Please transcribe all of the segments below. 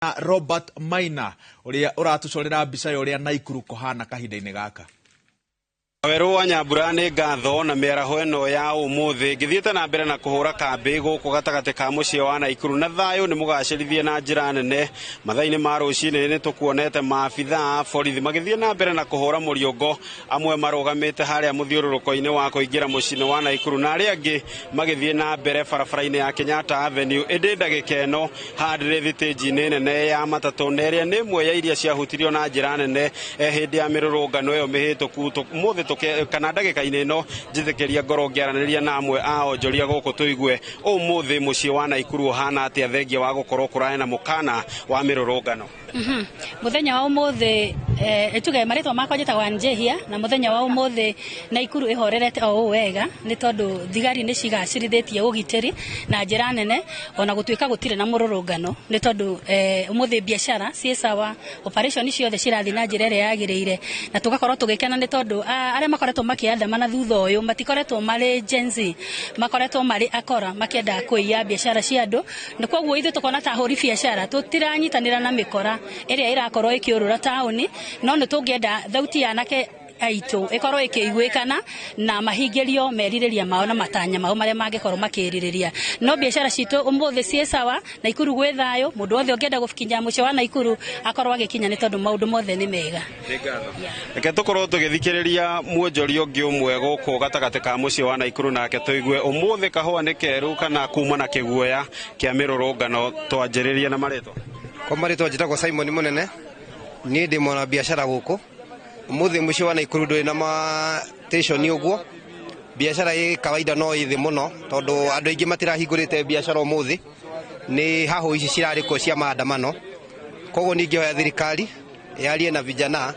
Robert Maina ũrĩa ũratũcorera mbica ya ũrĩa Naikuru kũhana kahinda-inĩ gaka. Werũ wa Nyambura, nĩ ngatho na mĩaraho ĩno ya ũmũthĩ. Ngĩthiĩte na mbere na kũhũra kambĩ gũkũ gatagatĩ ka mũciĩ wa Naikuru, na thayũ nĩ mũgacĩrithie na njĩra nene. Mathaa-inĩ ma rũcinĩ nĩ tũkuonete maabitha a borithi magĩthiĩ na mbere na kũhũra mũriũngo, amwe marũgamĩte harĩa mũthiũrũrũko-inĩ wa kũingĩra mũciĩ-inĩ wa Naikuru na arĩa angĩ magĩthiĩ na mbere barabara-inĩ ya Kenyatta Avenue. Ĩndĩ ndagĩka ĩno haha ndĩrĩ thitĩnji-inĩ nene ya matatũ, na ĩrĩa nĩ ĩmwe ya iria ciahutirio na njĩra nene hĩndĩ ya mĩrũrũngano ĩyo mĩhĩtũku. Ũmũthĩ kana ndagĩka-inĩ ĩno njĩtĩkĩria ngorwo ngĩaranĩria na amwe a onjoria gũkũ, tũigue ũmũthĩ mũciĩ wa Naikuru ũhana atĩa thengia wa gũkorwo kũrarĩ na mũkana wa mĩrũrũngano. Mũthenya wa ũmũthĩ, tuge marĩtwa makwa njĩtagwo Njehia, na mũthenya wa ũmũthĩ Naikuru ĩhorerete o ũũ wega, nĩ tondũ thigari nĩ cigacĩrithĩtie ũgitĩri na njĩra nene, ona gũtuĩka gũtirĩ na mũrũrũngano, nĩ tondũ ũmũthĩ biacara ciĩ sawa, operation ciothe cirathiĩ na njĩra ĩrĩa yagĩrĩire, na tũgakorwo tũgĩkena nĩ tondũ arĩa makoretwo makĩandamana thutha ũyũ matikoretwo marĩ Gen Z, makoretwo marĩ akora makĩenda kũiya biacara cia andũ. Na koguo ithuĩ tũkona ta ahũri biacara tũtiranyitanĩra na mĩkora ĩrĩa ĩrakorwo ĩkĩũrũra taũni, no nĩ tũngĩenda thauti ya anake aitũ ĩkorwo ĩkĩiguĩkana na mahingĩrio merirĩria mao na matanya mao marĩa mangĩkorwo makĩrirĩria. No biacara citũ ũmũthĩ ciĩ sawa, Naikuru gwĩ thayũ, mũndũ wothe ũngĩenda gũkinya mũciĩ wa Naikuru akorwo agĩkinya, nĩ tondũ maũndũ mothe nĩ mega. Reke tũkorwo tũgĩthikĩrĩria mwonjoria ũngĩ ũmwe gũkũ gatagatĩ ka mũciĩ wa Naikuru, nake tũigue ũmũthĩ kahũa nĩ keru kana kuma na kĩguoya kĩa mĩrũrũngano. Twanjĩrĩrie na marĩtwa. Kwa marĩtwa njĩtagwo Simon Mũnene, niĩ ndĩ mwana biacara gũkũ. Ũmũthĩ mũciĩ wa Naikuru ndũrĩ na matĩconi ũguo, biacara ĩ kawaida no ĩ thĩ mũno, tondũ andũ aingĩ matirahingũrĩte biacara ũmũthĩ, nĩ hahũ ici cirarĩ kuo cia maandamano. Koguo ningĩhoya thirikari yarie na vijana,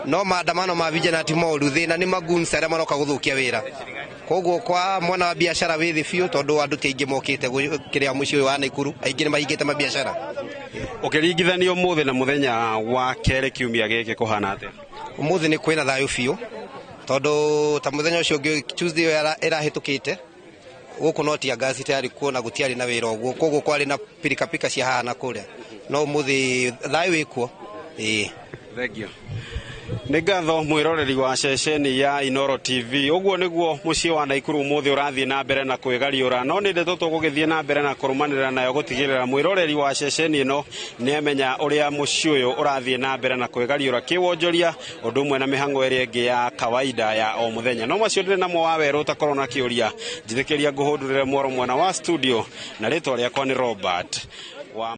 no maandamano ma vijana ti moru, thĩna nĩ magoons arĩa maroka gũthũkia wĩra. Koguo kwa mwana wa biacara wĩ thĩ biũ, tondũ andũ ti aingĩ mokĩte kĩrĩa mũciĩ ũyũ wa Naikuru, aingĩ nĩ mahingĩte mabiacara. Ũkĩringithania ũmũthĩ na mũthenya wa kerĩ kiumia gĩkĩ, kũhana atĩa? Ũmũthĩ nĩ kwĩna thayũ biũ, tondũ ta mũthenya ũcio ũngĩ, Tuesday ĩyo ĩrahĩtũkĩte, gũkũ no tear gas ĩtarĩ kuo na gũtiarĩ na wĩra ũguo, koguo kwarĩ na pirikapika cia haha na kũrĩa, no ũmũthĩ thayũ wĩkuo, ĩĩ. Thengiũ. Nĩ ngatho mwĩroreri wa ceceni ya Inoro TV. Ũguo nĩguo mũciĩ wa Naikuru ũmũthĩ ũrathiĩ na mbere na kwĩgariũra, no nĩ ndeto tũgũgĩthiĩ na mbere na kũrũmanĩrĩra nayo gũtigĩrĩra mwĩroreri wa ceceni ĩno nĩ amenya ũrĩa mũciĩ ũyũ ũrathiĩ na mbere na kwĩgariũra kĩwonjoria, ũndũ ũmwe na mĩhang'o ĩrĩa ĩngĩ ya kawaida ya o mũthenya. No macio ndĩrĩ namo wa werũ, ũtakorwo na kĩũria, njĩtĩkĩria ngũhũndũrĩre mworo mwena wa studio, na rĩtwa rĩakwa nĩ Robert